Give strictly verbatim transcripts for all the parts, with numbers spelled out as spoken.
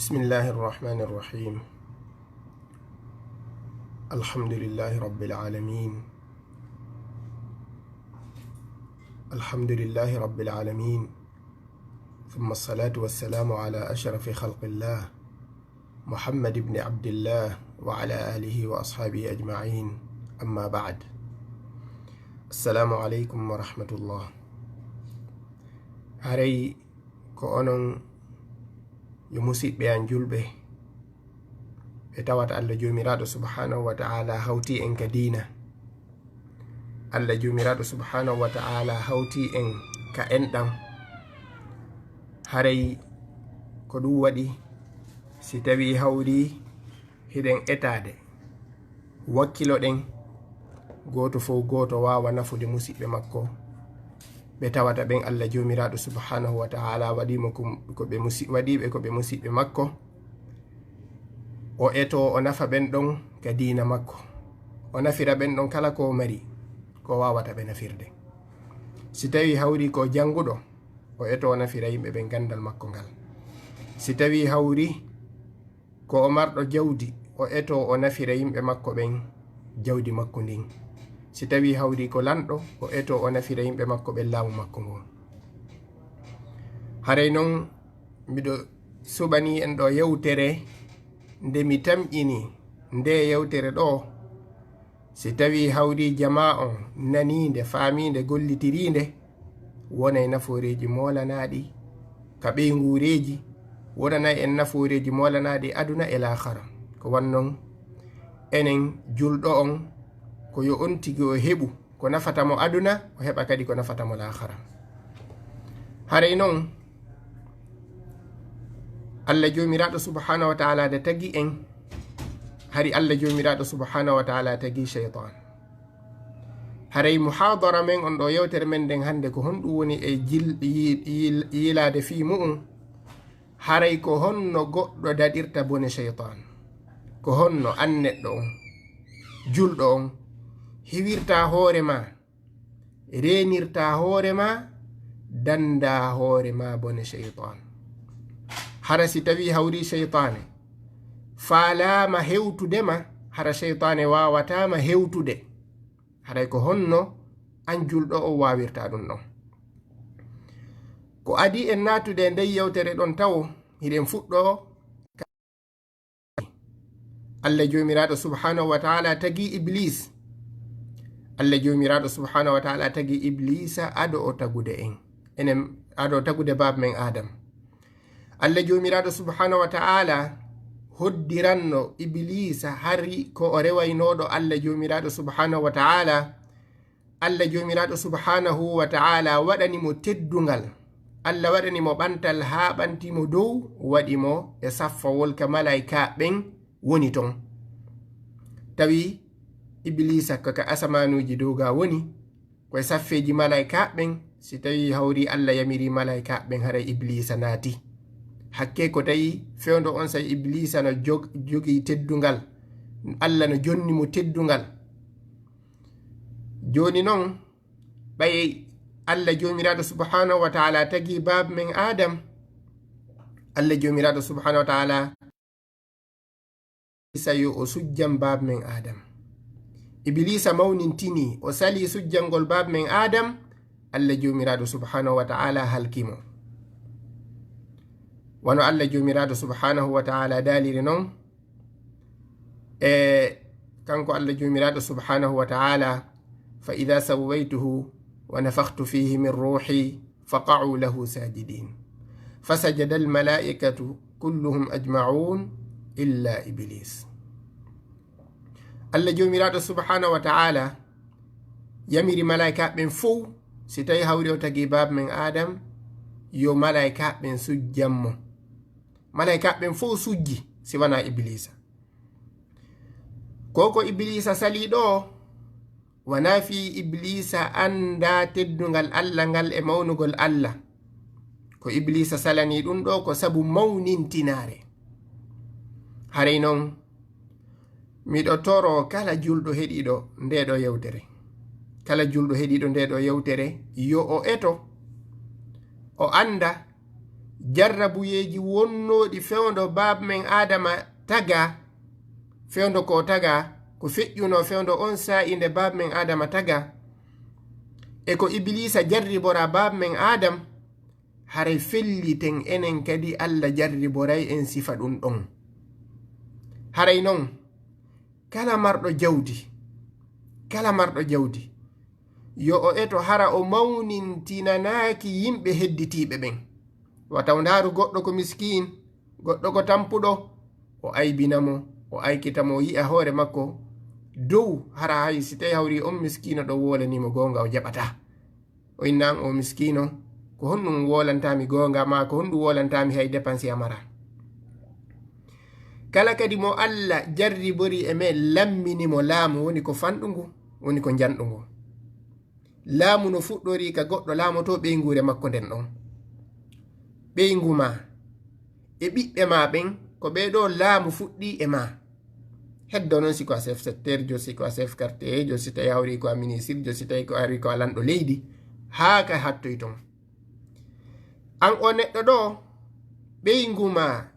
بسم الله الرحمن الرحيم. الحمد لله رب العالمين. الحمد لله رب العالمين. ثم الصلاة والسلام على أشرف خلق الله محمد بن عبد الله وعلى آله وأصحابه أجمعين. أما بعد. السلام عليكم ورحمة الله. Haray ko onon yo musiɓɓe an julɓe, ɓe tawata Allah Joomiraaɗo Subhaanahu wa Ta'ala hawti en ka diina. Allah Joomiraaɗo Subhaanahu wa Ta'ala hawti en ka enɗan. Haray ko ɗum waɗi, si tawii hawri hiɗen etaade, wakkiloɗen, gooto fow gooto waawa nafude musiɓɓe makko, ɓe tawata ɓen Allah Joomiraaɗo Subhaanahu wa Ta'ala waɗii mo ko, ko ɓe musi-, waɗii ɓe ko ɓe musiɓɓe makko, o etoo, o nafa ɓen ɗon ka diina makko, o nafira ɓen ɗon kala ko o mari, ko waawata ɓe nafirde. Si tawii hawri ko jannguɗo, o etoo, o nafira yimɓe ɓen ganndal makko ngal. Si tawii hawri ko o marɗo jawdi, o etoo, o nafira yimɓe makko ɓen jawdi makko ndin. Si tawii hawri ko lanɗo, o etoo, o nafira yimɓe makko ɓen laamu makko ngon. Haray non, miɗo suɓanii en ɗoo yewtere nde mi tamƴini, nde yewtere ɗoo, si tawii hawri jamaa on naniinde, faamiinde, gollitiriinde, wonay nafooreeji moolanaaɗi ka ɓeynguureeji, wonanay en nafooreeji moolanaaɗi aduna e laakara. Ko wannon enen julɗo on, ko yo on tigi o heɓu ko nafata mo aduna, o heɓa kadi ko nafata mo laakara. Haray non, Allah Joomiraaɗo Subhaanahu wa Ta'ala nde tagi en, hari Allah Joomiraaɗo Subhaanahu wa Ta'ala tagi shaytaan. Haray muhaadara men on ɗoo yewtere men nden hannde ko honɗum woni e jil-, yi-, yi-, yiilaade fii mu'un? Haray ko honno goɗɗo daɗirta bone shaytaan? Ko honno an neɗɗo on, julɗo on, hiwirta hoore maa, reenirta hoore maa, dannda hoore maa bone shaytaan? Hara si tawii hawri shaytaane faalaama hewtude ma, hara shaytaane waawataa ma hewtude. Haray ko honno an julɗo o waawirta ɗum ɗon? Ko adii en naatude e nden yewtere ɗon tawo, hiɗen fuɗɗoo ka Allah Joomiraaɗo Subhaanahu wa Ta'ala tagi Ibliis. Allah Joomiraaɗo Subhaanahu wa Ta'ala tagi Ibliisa ado o tagude en. Enen, ado o tagude baaba men Aadam. Allah Joomiraaɗo Subhaanahu wa Ta'ala hoddiranno Ibliisa hari ko o rewaynooɗo Allah Joomiraaɗo Subhaanahu wa Ta'ala. Allah Joomiraaɗo Subhaanahu wa Ta'ala waɗani mo teddungal. Allah waɗani mo ɓantal haa ɓanti mo dow, waɗi mo e saffawol ka malaa'ika ɓen woni ton. Tawi Ibliisa ko ka asamaanuuji dow ga woni, ko e saffeeji malaa'ika ɓen, si tawii hawri Allah yamiri malaa'ika ɓen, haray Ibliisa naati. Hakkee ko tawi fewndo on saa'i Ibliisa no jog-, jogii teddungal, Allah no jonni mo teddungal. Jooni non, ɓay Allah Joomiraaɗo Subhaanahu wa Ta'ala tagi baaba men Aadam, Allah Joomiraaɗo Subhaanahu wa Ta'ala isa yo o sujjan baaba men Aadam. Ibliisa mawnintini, o salii sujjangol baaba men Aadam, Allah Joomiraaɗo Subhaanahu wa Ta'ala halki mo. Wano Allah Joomiraaɗo Subhaanahu wa Ta'ala daaliri non, e kanko Allah Joomiraaɗo Subhaanahu wa Ta'ala, "Fa idha sawwaytuhu wa nafakhtu fihi min ruhi faqa'u lahu sajidin. Fasajada al-mala'ikatu kulluhum ajma'un illa Iblis." Allah Joomiraaɗo Subhaanahu wa Ta'ala yamiri malaa'ika ɓen fow, si tawi hawri o tagi baaba men Aadam, yo malaa'ika ɓen sujjan mo. Malaa'ika ɓen fow sujji, si wanaa Ibliisa. Ko ko Ibliisa salii ɗoo, wanaa fii Ibliisa anndaa teddungal Allah ngal e mawnugol Allah. Ko Ibliisa salanii ɗum ɗoo ko sabu mawnintinaare. Haray non, miɗo toroo kala julɗo heɗiiɗo ndee ɗoo yewtere. Kala julɗo heɗiiɗo ndee ɗoo yewtere, yo o eto, o annda, jarrabuyeeji wonnooɗi fewndo baaba men Aadama taga, fewndo ko taga, ko feƴƴunoo fewndo on saa'i nde baaba men Aadama taga, e ko Ibiliisa jarribora baaba men Aadam, haray felliten enen kadi Alla jarriboray en sifa ɗum ɗon. Haray non, kala marɗo jawdi, kala marɗo jawdi, yo o eto hara o mawnintinanaaki yimɓe hedditiiɓe ɓen. Wata o ndaaru goɗɗo ko miskiin, goɗɗo ko tampuɗo, o aybina mo, o aykita mo, o yi'a hoore makko dow, hara hay si tawi hawri on miskiino ɗo woolanii mo goonga, o jaɓataa. O inna an, "O miskiino, ko honɗum woolantaami goonga, maa ko honɗum woolantaami hay depansi a mara?" Kala kadi mo Alla jarribori e men, lammini mo laamu, woni ko fanɗungu, woni ko njanɗungu. Laamu no fuɗɗori ka goɗɗo laamotoo ɓeynguure makko nden ɗon. Ɓeyngu maa e ɓiɓɓe maa ɓen, ko ɓee ɗoo laamu fuɗɗii e maa. Heddo non si ko a chef secteur jo, si ko a chef quartier jo, si tawi hawri ko a ministre jo, si tawi ko ari ko a lanɗo leydi, haa ka hattoy ton. An o neɗɗo ɗoo, ɓeyngu maa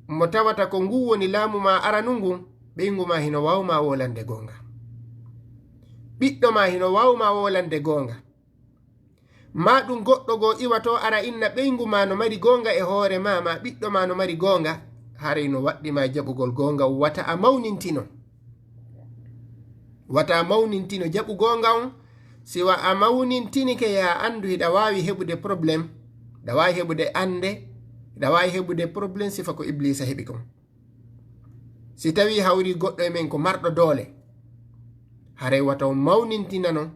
mo tawata ko ngu woni laamu maa aranu ngun, ɓeyngu maa hino waawu maa wolande goonga. Ɓiɗɗo maa hino waawu maa wolande goonga. Maa ɗum goɗɗo goo iwa to ara inna ɓeyngu maa no mari goonga e hoore maa, maa ɓiɗɗo maa no mari goonga, haray no waɗɗi maa jaɓugol goonga, wata a mawnintino. Wata a mawnintino jaɓu goonga on, si wa a mawnintinike, yaa anndu hiɗa waawi heɓude problème, hiɗa waawi heɓude annde, hiɗa waawi heɓude problème sifa ko Ibliisa heɓi kon. Si tawii hawri goɗɗo e men ko marɗo doole, haray wata o mawnintinano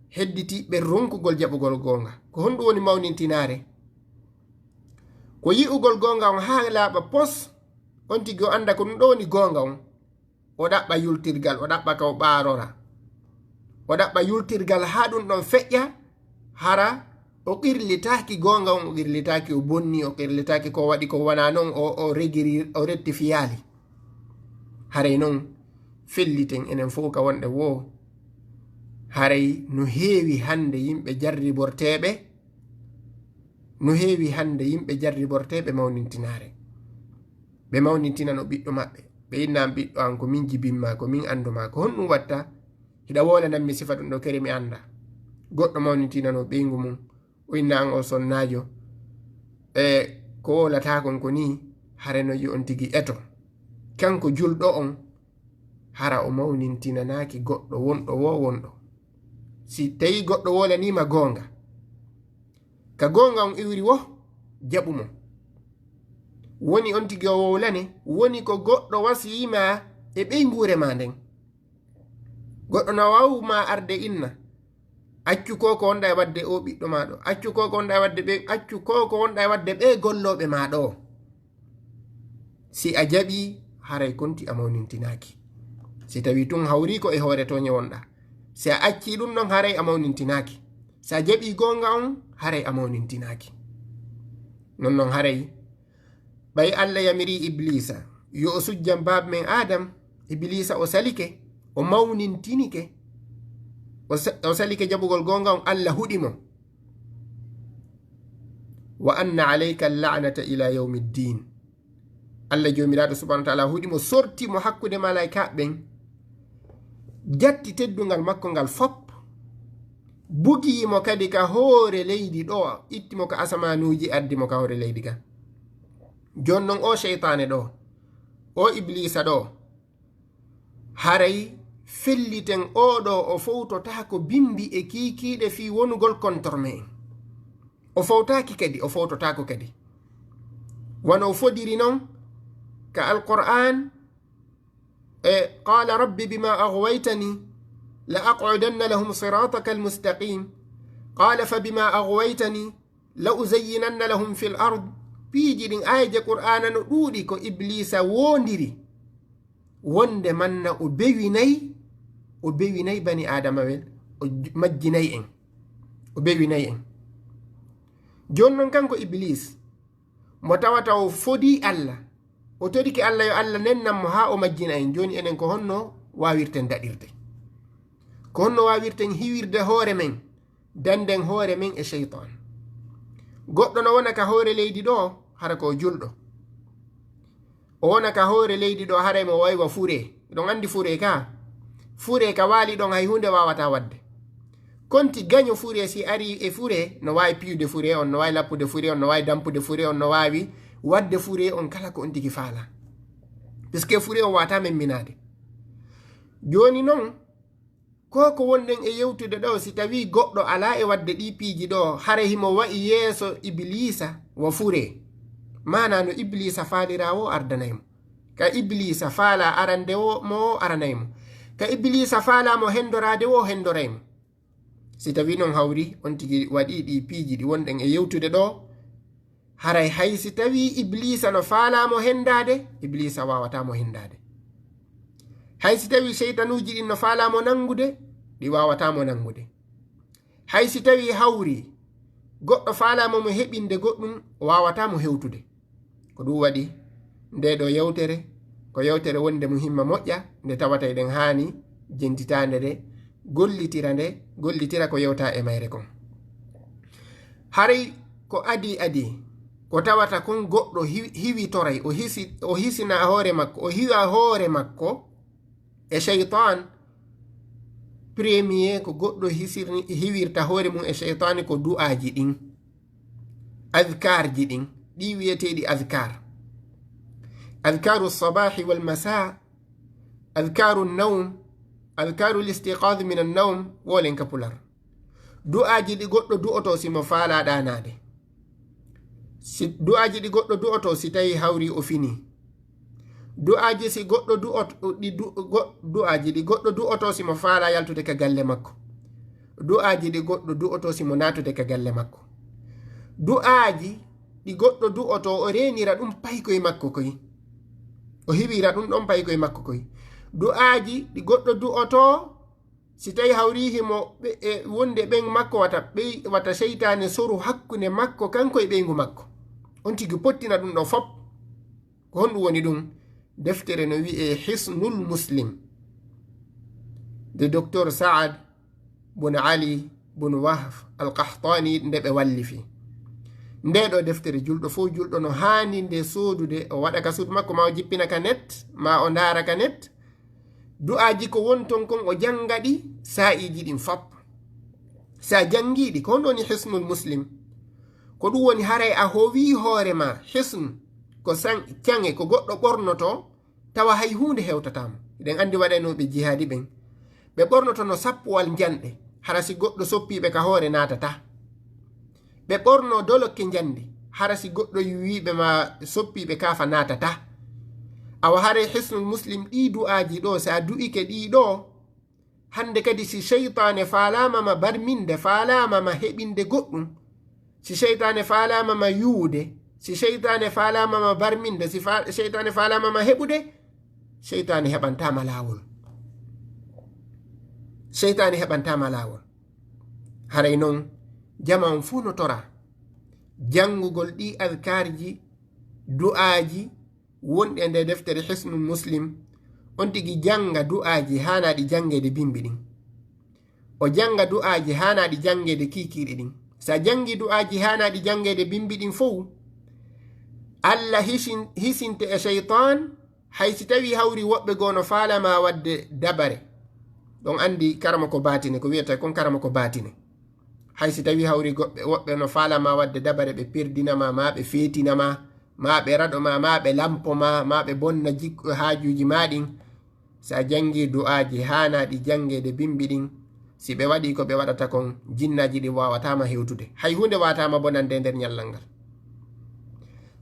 hedditiiɓe ronkugol jaɓugol goonga. Ko honɗum woni mawnintinaare? Ko yi'ugol goonga on haa laaɓa pos, on tigi o annda ko ɗum ɗo woni goonga on. O ɗaɓɓa yultirgal, o ɗaɓɓa ka o ɓaarora. O ɗaɓɓa yultirgal haa ɗum ɗon feƴƴa, hara o qirlitaaki goonga on, o qirlitaaki o bonni, o qirlitaaki ko waɗi ko wanaa non, o, o regiri, o rectifiyaali. Haray non, felliten enen fof ka wonɗe woo. Haray no heewi hannde yimɓe jarriborteeɓe, no heewi hannde yimɓe jarriborteeɓe mawnintinaare. Ɓe mawnintinano ɓiɗɗo maɓɓe. Ɓe inna an ɓiɗɗo an, ko min jibin ma, ko min anndu ma, ko honɗum watta? Hiɗa woolanammi sifa ɗum ɗo kere mi annda. Goɗɗo mawnintinano ɓeyngu mum, o inna an o sonnaajo. E ko wowlataa kon ko nii, hare no yi on tigi eto. Kanko julɗo on, hara o mawnintinanaaki goɗɗo wonɗo woo wonɗo. Si tawi goɗɗo wowlaniima goonga, ka goonga on iwri wo, jaɓu mo. Woni on tigi o wowlane, woni ko goɗɗo wasiyii ma e ɓeynguure ma nden. Goɗɗo no waawu ma arde inna, accu ko ko wonɗa e waɗde o ɓiɗɗo ma ɗo, accu ko ko wonɗa e waɗde ɓe, accu ko ko wonɗa e waɗde ɓe gollooɓe ma ɗo. Si a jaɓii, haray konti a mawnintinaaki. Si tawii tun hawri ko e hoore tooñe wonɗa. Si a accii ɗum ɗon, haray a mawnintinaaki. Si a jaɓii goonga on, haray a mawnintinaaki. Non non haray, ɓay Alla yamiri Ibliisa, yo o sujjan baaba men Aadam, Ibliisa o salike, o mawnintinike, o sa-, o salike jaɓugol goonga on, Alla huɗi mo. "Wa anna alayka al-la'nata ila yawmi ddin." Alla Joomiraaɗo subhaanahu wa ta'aala huɗi mo, sorti mo hakkunde malaa'ikaaɓe ɓen, jatti teddungal makko ngal fop, bugi mo kadi ka hoore leydi ɗo, itti mo ka asamaanuuji, addi mo ka hoore leydi ka. Jooni non, o seytaane ɗo, o Ibliisa ɗo, haray felliten oo ɗo, o fowtotaako bimbi e kiikiiɗe fii wonugol contre men. O fowtaaki kadi, o fowtotaako kadi. Wano o fodiri non ka Alqur'aan, e, "Qala rabbi bima aghwaytani, la aq'udanna lahum sirataka almustaqim. Qala fa bima aghwaytani, la uzayyinanna lahum fil ard." Piiji ɗin, aayeeje Qur'aana no ɗuuɗi ko Ibliisa woondiri. Wonde manna o bewinay, o bewinay bani Aadama ɓen, o j-, majjinay en. O bewinay en. Jooni non kanko Ibliis, mo tawata o fodii Alla, o torike Alla yo Alla nennan mo haa o majjina en. Jooni enen ko honno waawirten daɗirde? Ko honno waawirten hiwirde hoore men, dannden hoore men e seytaan? Goɗɗo no wona ka hoore leydi ɗo, hara ko o julɗo. O wona ka hoore leydi ɗo, haray mo waywa fure. Ɗon anndi fure ka? Fure ka waali ɗon, hay huunde waawata waɗde. Konti gaño fure, si ari e fure, no waawi piyude fure on, no waawi lappude fure on, no waawi dampude fure on, no waawi waɗde fure on kala ko on tigi faala. Puisque fure on waata memminaade. Jooni non, ko ko wonɗen e yewtude ɗo, si tawii goɗɗo alaa e waɗde ɗii piiji ɗo, hara himo wa'i yeeso Ibliisa wa fure. Maanaa no Ibliisa faalira wo ardanay mo. Ka Ibliisa faala arande wo, mo wo aranay mo. Ka Ibliisa faala mo hendoraade wo hendoray mo. Si tawii non hawri, on tigi waɗii ɗii piiji ɗi wonɗen e yewtude ɗo, haray hay si tawii Ibliisa no faala mo hendaade, Ibliisa waawata mo hendaade. Hay si tawii seytanuuji ɗin no faala mo nanngude, ɗi waawata mo nanngude. Hay si tawii hawri, goɗɗo faala mo mo heɓinde goɗɗum, o waawata mo hewtude. Ko ɗum waɗi, nde ɗo yewtere, ko yewtere wonde muhimma moƴƴa, nde tawata eɗen haani jentitaande nde, gollitira nde, gollitira ko yewta e mayre kon. Haray ko adii adii, ko tawata kon goɗɗo hi-, hiwitoray, o hisi-, o hisina hoore makko, o hiwa hoore makko e seytaan. Premier ko goɗɗo hisirni-, hiwirta hoore mum e seytaani ko du'aaji ɗin. Adkaarji ɗin, ɗi wi'eteeɗi adkaar. Adkaaru sabaahi wal masaa, adkaaru nawm, adkaaru listiqaad min an nawm, wolen ka pular. Du'aaji ɗi goɗɗo du'oto si mo faala ɗaanaade. Si, du'aaji ɗi goɗɗo du'oto si tawi hawri o fini. Du'aaji si goɗɗo du'oto, ɗi du-, go-, du'aaji ɗi goɗɗo du'oto si mo faala yaltude ka galle makko. Du'aaji ɗi goɗɗo du'oto si mo naatude ka galle makko. Du'aaji ɗi goɗɗo du'oto o reenira ɗum paykoy makko koy. O hiwira ɗum ɗon paykoy makko koy. Du'aaji ɗi goɗɗo du'oto si tawi hawri himo ɓe-, e wonde ɓen makko wata ɓey-, wata seytaane soru hakkunde makko kanko e ɓeyngu makko. On tigi pottina ɗum ɗo fop. Ko honɗum woni ɗum? Deftere no wi'ee Hisnul Muslim, de Doktor Saad bun Ali bun Wahf Al-Qahtani, nde ɓe wallifi. Nde ɗo deftere, julɗo fof julɗo no haani nde soodude, o waɗa ka suudu makko, ma o jippina ka net, ma o ndaara ka net. Du'aaji ko won ton kon, o jannga ɗi saa'iiji ɗin fop. Si a janngii ɗi, ko honɗum woni Hisnul Muslim? Ko ɗum woni haray a howii hoore ma, hisn, ko san-, caŋe, ko goɗɗo ɓornoto, tawa hay huunde hewtataa mo. Eɗen anndi waɗaynooɓe jihaadi ɓen, ɓe ɓornotono sappuwal njanɗe, hara si goɗɗo soppii ɓe ka hoore naatataa. Ɓe ɓorno dolokke njandi, hara si goɗɗo wi'iiɓe ma soppiiɓe kaafa naatataa. Awa haray Hisnul Muslim ɗii du'aaji ɗoo, si a du'ike ɗii ɗoo, hannde kadi si seytaane faalaama ma barminde, faalaama ma heɓinde goɗɗum, si seytaane faalaama ma yuwude, si seytaane faalaama ma barminde, si fa-, seytaane faalaama ma heɓude, seytaane heɓantaa ma laawol. Seytaane heɓantaa ma laawol. Haray non, jama on fuu no toraa janngugol ɗii adkaarji, du'aaji wonɗi e nder deftere Hisnul Muslim. On tigi jannga du'aaji haanaaɗi janngeede bimbi ɗin. O jannga du'aaji haanaaɗi janngeede kiikiiɗe ɗin. Si a janngii du'aaji haanaaɗi janngeede bimbi ɗin fow, Alla hisin-, hisinte e seytaan, hay si tawii hawri woɓɓe goo no faala ma waɗde dabare. Ɗon anndi karama ko baatine, ko wiyata kon karama ko baatine. Hay si tawii hawri goɓɓe, woɓɓe no faala ma waɗde dabare, ɓe perdina ma, ma ɓe feetina ma, ma ɓe raɗo ma, ma ɓe lampo ma, ma ɓe bonna jikku-, haajuuji ma ɗin. Si a janngii du'aaji haanaaɗi janngeede bimbi ɗin, si ɓe waɗii ko ɓe waɗata kon, jinnaaji ɗin waawataa ma hewtude. Hay huunde waawataa ma bonande e nder ñallal ngal.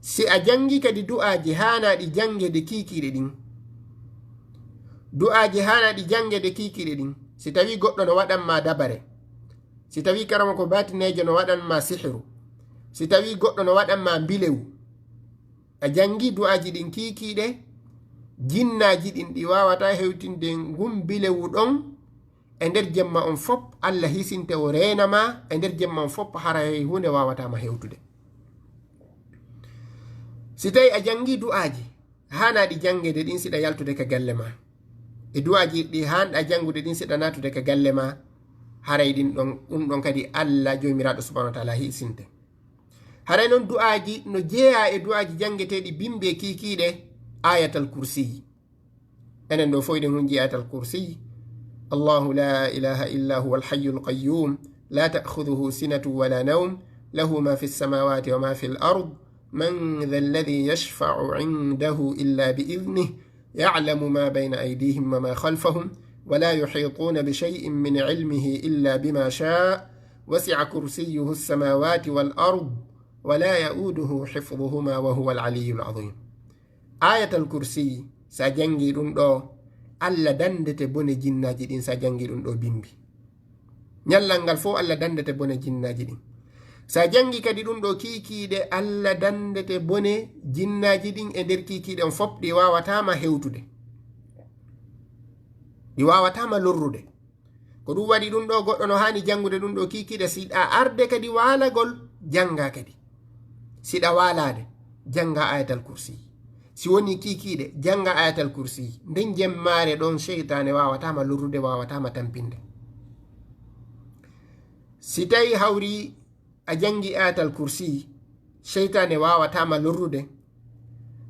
Si a janngii kadi du'aaji haanaaɗi janngeede kiikiiɗe ɗin, du'aaji haanaaɗi janngeede kiikiiɗe ɗin, si tawii goɗɗo no waɗan ma dabare, si tawii karamoko baatineejo no waɗan ma sihiru, si tawii goɗɗo no waɗan ma mbilewu, a janngii du'aaji ɗin kiikiiɗe, jinnaaji ɗin ɗi waawataa hewtinde ngun mbilewu ɗon e nder jemma on fop, Alla hisinte o reena ma e nder jemma on fop, hara hay huunde waawataa ma hewtude. Si tawii a janngii du'aaji haanaaɗi janngeede ɗin siɗa yaltude ka galle ma, e du'aaji ɗi haanɗa janngude ɗin siɗa naatude ka galle ma, haray ɗin ɗon, ɗum ɗon kadi Alla Joomiraaɗo Subhaanahu wa Ta'aalaa hisinte. Haray noon du'aaji no jeyaa e du'aaji janngeteeɗi bimbi e kiikiiɗe Ayatal Kursi. Enen ɗo fof eɗen hunji Ayatal Kursi. الله لا إله إلا هو الحي القيوم لا تأخذه سنة ولا نوم له ما في السماوات وما في الأرض من ذا الذي يشفع عنده إلا بإذنه يعلم ما بين أيديهم وما خلفهم ولا يحيطون بشيء من علمه إلا بما شاء وسع كرسيه السماوات والأرض ولا يؤوده حفظهما وهو العلي العظيم. Ayatal Kursi, so a janngii ɗum ɗo, Allah danndete bone jinnaaji ɗin, so a janngii ɗum ɗo bimbi. Ñallal ngal fof, Allah danndete bone jinnaaji ɗin. So a janngii kadi ɗum ɗo kiikiiɗe, Allah danndete bone jinnaaji ɗin e nder kiikiiɗe on fof, ɗi waawataa ma hewtude. Ɗi waawataa ma lorrude. Ko ɗum waɗi ɗum ɗo, goɗɗo no haani janngude ɗum ɗo kiikiiɗe, si a arde kadi waalagol, jannga kadi. Si ɗa waalaade, jannga Ayatal Kursi. Si woni kiikiiɗe, jannga Ayatal Kursi. Nden jemmaare ɗon, seytaane waawataa ma lorrude, waawataa ma tampinde. Si tawi hawri a janngi Ayatal Kursi, seytaane waawataa ma lorrude.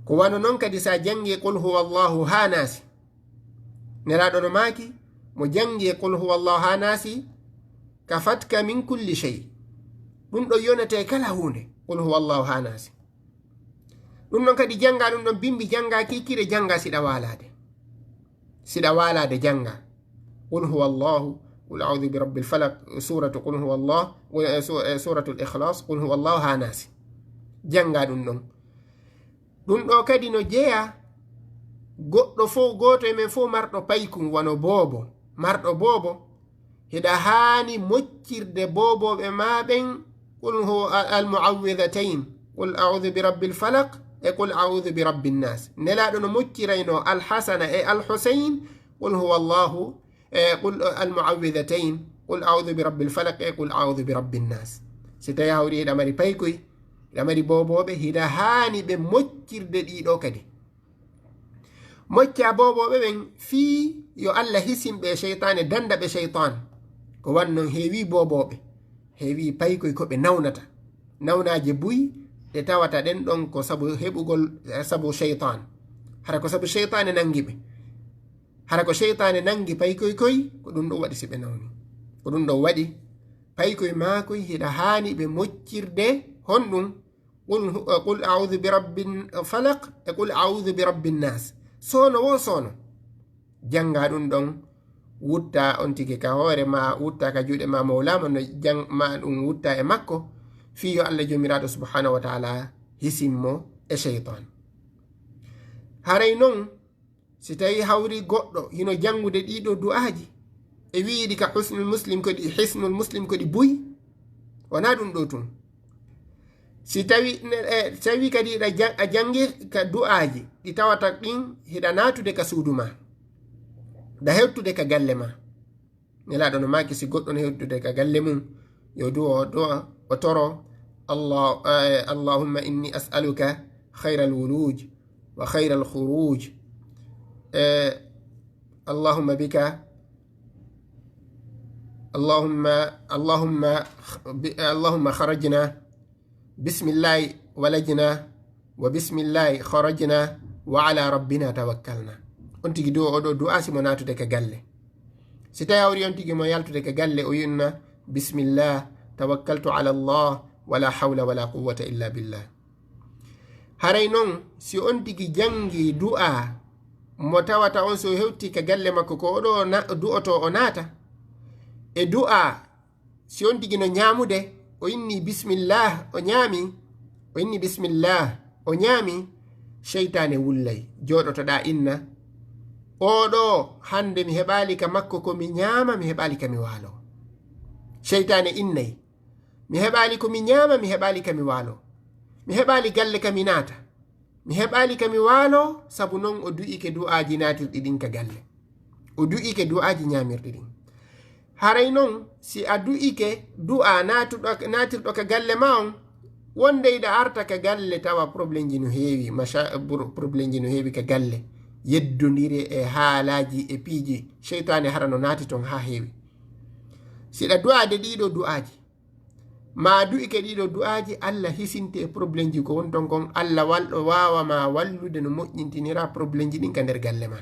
Ko wano non kadi, so a janngi Qul huwa Allahu haa naasi, Nelaaɗo no maaki, mo janngi e Qul huwa Allahu haa naasi, kafatka min kulli shay. Ɗum ɗon yonete kala huunde, Qul huwa Allahu haa naasi. Ɗum ɗon kadi, jannga ɗum ɗon bimbi, jannga kiikiiɗe, jannga si ɗa waalaade. Si ɗa waalaade, jannga Qul huwa Allahu, Qul a'udhu bi rabbil falaq, suratu Qul huwa Allah, eh, su-, eh, suratul Ikhlas, Qul huwa Allahu haa naasi. Jannga ɗum ɗon. Ɗum ɗo kadi no jeyaa goɗɗo fof, gooto e men fof marɗo paykun, wano boobo. Marɗo boobo, hiɗa haani moccirde boobooɓe ma ɓen, Qul huwa, al mu'awwidhatayn, Qul a'udhu bi rabbil falaq e Qul a'udhu bi rabbin nas. Nelaaɗo no mocciraynoo Al Hasana e Al Husayn, Qul huwa Allahu, e Qul, al mu'awwidhatayn, Qul a'udhu bi rabbil falaq e Qul a'udhu bi rabbin nas. Si tawi hawri hiɗa mari paykoy, hiɗa mari boobooɓe, hiɗa haani ɓe moccirde ɗiɗo kadi. Mocca boobooɓe ɓen fii yo Allah hisin ɓe e seytaane, dannda ɓe seytaan. Ko wan non heewi boobooɓe, heewi paykoy ko ɓe nawnata. Nawnaaje buy ɗe tawata ɗen ɗon ko sabu heɓugol, eh, sabu seytaan. Hara ko sabu seytaane nangi ɓe. Hara ko seytaane nangi paykoy koy, ko ɗum ɗo waɗi si ɓe nawni. Ko ɗum ɗo waɗi paykoy maakoy hiɗa haani ɓe moccirde honɗum? Qul hu-, eh, qul a'udhu bi rabbin falaq e qul a'udhu bi rabbin nas. Soono wo soono. Jannga ɗum ɗon, wutta on tigi ka hoore ma, wutta ka juuɗe ma, mawla ma no jang-, ma ɗum wutta e makko, fii yo Allah Joomiraaɗo subhanahu wa ta'ala hisin mo e seytaan. Haray non, si tawi hawri goɗɗo hino janngude ɗiɗo du'aaji, e wi'iɗi ka Husnul Muslim ko ɗi, Hisnul Muslim ko ɗi buy, wonaa ɗum ɗo tun. Si tawi ne-, e, si tawi kadi hiɗa jan-, a janngi ka du'aaji ɗi tawata ɗin hiɗa naatude ka suudu ma, hiɗa hewtude ka galle ma. Nelaaɗo no maaki si goɗɗo no hewtude ka galle mum, yo du'o, du'o, o toro, Allah, eh, Allahumma inni as'aluka khayral wuluj wa khayral khuruj. Eh, Allahumma bika, Allahumma, Allahumma, bi-, Allahumma kharajna, bismillahi walajna, wa bismillahi kharajna, wa ala rabbina tawakkalna. On tigi du'o oɗo du'a si mo naatude ka galle. Si tawi hawri on tigi mo yaltude ka galle, o yinna, bismillah, tawakkaltu ala Allah, wala hawla wala quwwata illa billah. Haray non, si on tigi janngi du'a mo tawata on so hewti ka galle makko, ko oɗo na-, du'oto o naata. E du'a, si on tigi no ñaamude, o inni bismillah, o ñaami, o inni bismillah, o ñaami, seytaane wullay, jooɗotoɗaa inna, oɗo hannde mi heɓaali ka makko ko mi ñaama, mi heɓaali ka mi waalo. Seytaane innay, mi heɓaali ko mi ñaama, mi heɓaali ka mi waalo. Mi heɓaali galle ka mi naata. Mi heɓaali ka mi waalo, sabu non o du'ike du'aaji naatirɗi ɗin ka galle. O du'ike du'aaji ñaamirɗi ɗin. Haray non, si a du'ike du'a naatuɗo, naatirɗo ka galle ma on, wonde hiɗa arta ka galle tawa problemji no heewi, macha-, bur-, problemji no heewi ka galle. Yeddondire e haalaaji e piiji, seytaane hara no naati ton haa heewi. Si ɗa du'aade ɗiɗo du'aaji, Ma du'ike ɗiɗo du'aaji, Allah hisinte e problemji ko woni ton kon. Allah walɗo waawa ma wallude no moƴƴintinira problemji ɗin ka nder galle ma.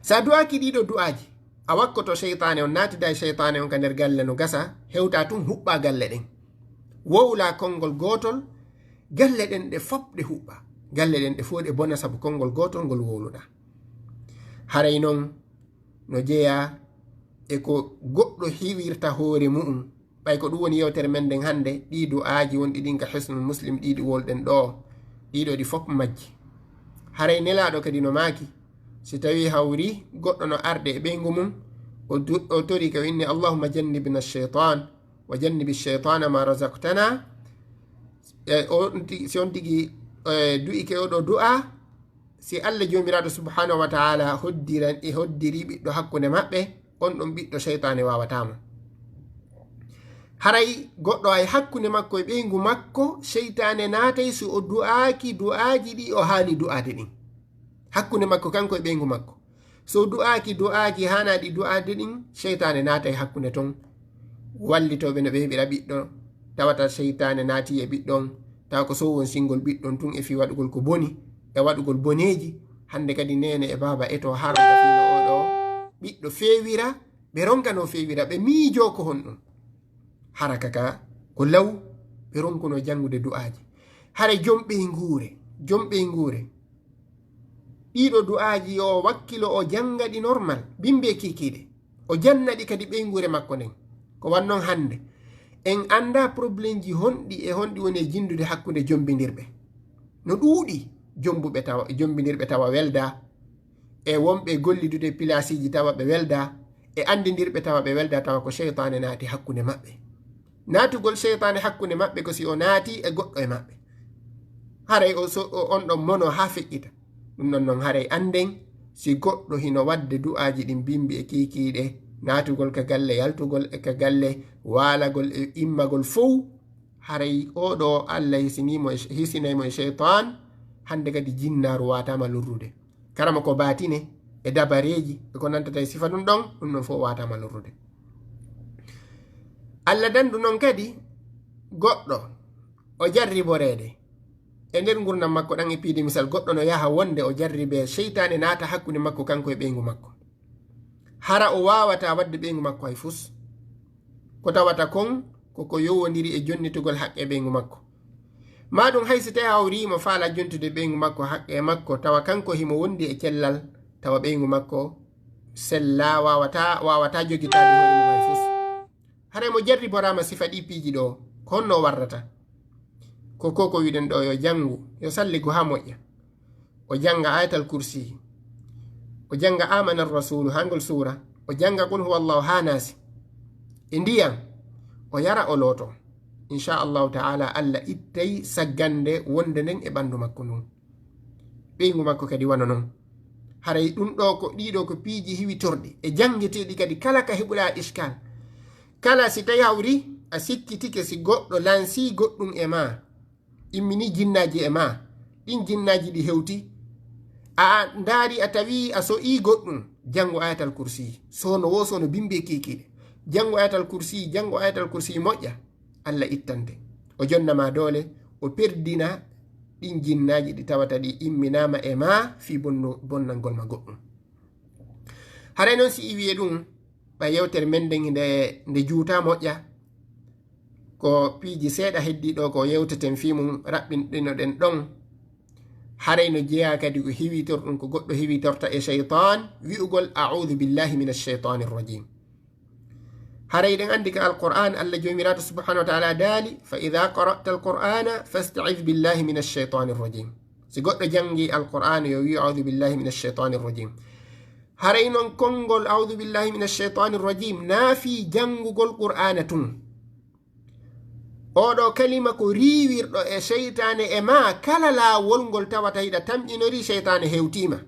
Sa du'aaki ɗiɗo du'aaji, a wakkoto seytaane on, naatida e seytaane on ka nder galle no gasa, hewta tun huɓɓa galle ɗen. Wowla konngol gootol, galle ɗen ɗe fop ɗe huɓɓa. Galle ɗen ɗe fof ɗe bona sabu konngol gootol ngol wowluɗa. Haray non no jeyaa e ko goɗɗo hiwirta hoore mu'um. Ɓay ko ɗum woni yewtere men nden hannde, ɗii du'aaji wonɗi ɗin ka Hisnul Muslim, ɗii ɗi wolɗen ɗoo, ɗiɗo ɗi fop majji. Haray Nelaaɗo kadi no maaki, si tawii hawri goɗɗo no arde e ɓeyngu mum, o du-, o tori ka o inni, "Allahumma jannibna shaytan, wa jannibi shaytana ma razaqtana." E, o, si on tigi, e, du'ike oɗo du'a, si Allah Joomiraaɗo subhanahu wa ta'ala hoddiran, e hoddiri ɓiɗɗo hakkunde maɓɓe, on ɗon ɓiɗɗo seytaane waawataa mo. Haray goɗɗo ay hakkunde makko e ɓeyngu makko, seytaane naatay si o du'aaki du'aaji ɗi o haani du'aade ɗin. Hakkunde makko kanko e ɓeyngu makko. So du'aaki du'aaji haanaaɗi du'aade ɗin, seytaane naatay hakkunde ton. Wallitooɓe no ɓe heɓira ɓiɗɗo, tawata seytaane naati e ɓiɗɗo on, tawa ko sowon singol ɓiɗɗo on tun e fii waɗugol ko boni, e waɗugol boneeji. Hannde kadi neene e baaba eto haro ka fii no oɗo ɓiɗɗo feewira, ɓe ronkano feewira, ɓe miijoo ko honɗun. Hara kaka ko law ɓe ronkuno janngude du'aaji. Hara jom ɓeynguure, jom ɓeynguure. Ɗiɗo du'aaji yo o wakkilo o jannga ɗi normal, bimbi e kiikiiɗe. O janna ɗi kadi ɓeynguure makko nden. Ko wannon hannde. En annda problemji honɗi e honɗi woni e jinndude hakkunde jombindirɓe. No ɗuuɗi jombuɓe tawa, jombindirɓe tawa welda. E wonɓe gollidude pilaasiiji tawa ɓe welda. E anndindirɓe tawa ɓe welda tawa ko seytaane naati hakkunde maɓɓe. Naatugol seytaane hakkunde maɓɓe ko si o naati e goɗɗo e maɓɓe. Haray o so-, o-, on ɗon mono haa feƴƴita. Ɗum ɗon non haray annden si goɗɗo hino waɗde du'aaji ɗin bimbi e kiikiiɗe, naatugol ka galle, yaltugol e ka galle, waalagol e immagol fow, haray oɗo Allah hisinii mo e, hisinay mo e seytaan, hannde kadi jinnaaru waataama lorrude. Karama ko baatine e dabareeji e ko nantata e sifa ɗum ɗon, ɗum ɗon fof waataama lorrude. Allah dandu noon kadi goɗɗo o jarriboreede e nder ngurndan makko ɗan e piide misal, goɗɗo no yaha wonde o jarribee, seytaane naata hakkunde makko kanko e ɓeyngu makko. Hara o waawataa waɗde ɓeyngu makko hay fus. Ko tawata kon ko ko yowondiri e jonnitugol haqqe ɓeyngu makko. Maa ɗum hay si tawi hawriima faala jontude ɓeyngu makko haqqe makko, tawa kanko himo wondi e cellal, tawa ɓeyngu makko sella, waawataa, waawataa jogitaade hoore mum hay fus. Haray mo jarriboraama sifa ɗi piiji ɗo, ko honno o warrata? Ko ko, ko wiɗen ɗo yo janngu, yo salligu haa moƴƴa. O jannga Ayatal Kursi. O jannga Amana Rasulu, haa ngol suura. O jannga Qul huwallahu haa Naasi. E ndiyan, o yara, o looto. Insha Allahu ta'ala, Allah ittay saggande wonde nden e ɓandu makko ndun. Ɓeyngu makko kadi wano non. Haray ɗum ɗo ko, ɗiɗo ko piiji hiwitorɗi e janngeteeɗi kadi kala ka heɓuɗa iskal. Kala si tawi hawri a sikkitike si goɗɗo lansi goɗɗum e ma, immini jinnaaji e ma, ɗin jinnaaji ɗi hewti, a ndaari a tawi a so'i goɗɗum, janngo Ayatal Kursi. Sono wo sono bimbi e kiikiiɗe. Janngo Ayatal Kursi, janngo Ayatal Kursi moƴƴa, Allah ittante. O jonna ma doole, o perdina ɗin jinnaaji ɗi tawata ɗi imminaama e ma fii bonno-, bonnangol ma goɗɗum. Haray non si iwi e ɗum, ɓay yewtere men nden nde, nde juuta moƴƴa, ko piiji seeɗa heddi ɗo ko yewteten fii mum, raɓɓinɗinoɗen ɗon. Haray no jeyaa kadi ko hiwitorɗum, ko goɗɗo hiwitorta e seytaan, wi'ugol, "A'udhu billahi minash shaytanir rajim." Haray ɗen andi ka Alqur'an, Allah Joomiraaɗo subhanahu wa ta'ala daali, "Fa idha qara'ta al-Qur'ana fasta'iz billahi minash shaytanir rajim." Si goɗɗo jangi Alqur'an, yo wi'u, "A'udhu billahi minash shaytanir rajim." Haray non konngol, "A'udhu billahi minash shaytanir rajim," naafi janngugol Qur'aana tun. Oɗo kalima ko riiwirɗo e seytaane e ma, kala laawol ngol tawata hiɗa tamƴinori, seytaane hewtiima.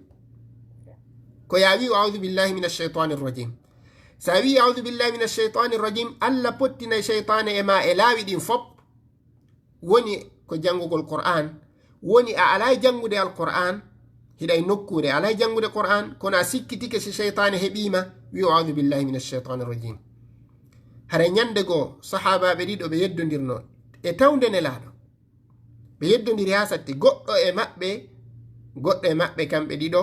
Ko ya wi'u, "A'udhu billahi minash shaytanir rajim." Sa wi'i, "A'udhu billahi minash shaytanir rajim," Allah pottinay seytaane e ma e laawi ɗin fop. Woni ko janngugol Qur'an, woni a alay janngude Alqur'an, hiɗa e nokkuure, a alay janngude Qur'an, kono a sikkitike si seytaane heɓiima, wi'u, "A'udhu billahi minash shaytanir rajim." Hara ñande goo, sahaabaaɓe ɗiɗo ɓe yeddondirno e tawnde Nelaaɗo. Ɓe yeddondiri haa satti. Goɗɗo e maɓɓe, goɗɗo e maɓɓe kamɓe ɗiɗo,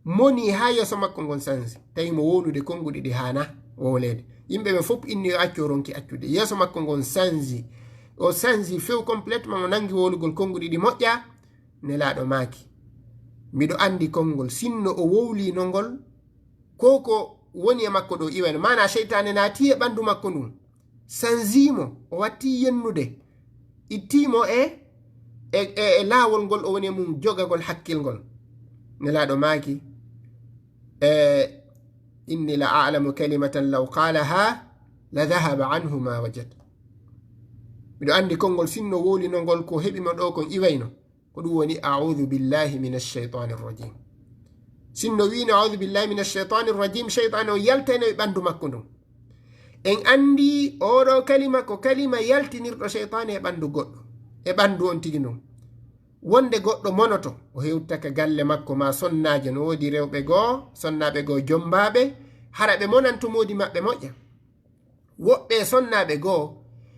moni haa yeeso makko ngon sanji. Tawi mo wowlude konnguɗi ɗi haana wowleede. Yimɓe ɓe fof inni yo accu, o ronki accude. Yeeso makko ngon sanji. O sanji few complètement, o nangi wowlugol konnguɗi ɗi moƴƴa. Nelaaɗo maaki, miɗo anndi konngol, sinno o wowlino ngol, ko ko woni e makko ɗo iwayno. Maanaa seytaane naati e ɓanndu makko ndun, sanjii mo, o wattii yennude, ittii mo e, e, e, e laawol ngol o woni e mum, jogagol hakkil ngol. Nelaaɗo maaki, e, inni la a'lamu kalimatan law qaalaha la dhahaba anhu ma wajad. Miɗo anndi konngol, sinno wowlino ngol, ko heɓi mo ɗo kon iwayno. Ko ɗum woni, "A'udhu billahi minash shaytanir rajim." Sinno wiino, "A'udhu billahi minash shaytanir rajim," seytaane o yaltayno e ɓanndu makko ndun. En anndi oɗo kalima ko kalima yaltinirɗo seytaane e ɓanndu goɗɗo, e ɓanndu on tigi ndun. Wonde goɗɗo monoto, o hewtata ka galle makko ma sonnaajo, no woodi rewɓe goo, sonnaaɓe goo jommbaaɓe, hara ɓe monanto moodi maɓɓe moƴƴa. Woɓɓe e sonnaaɓe goo,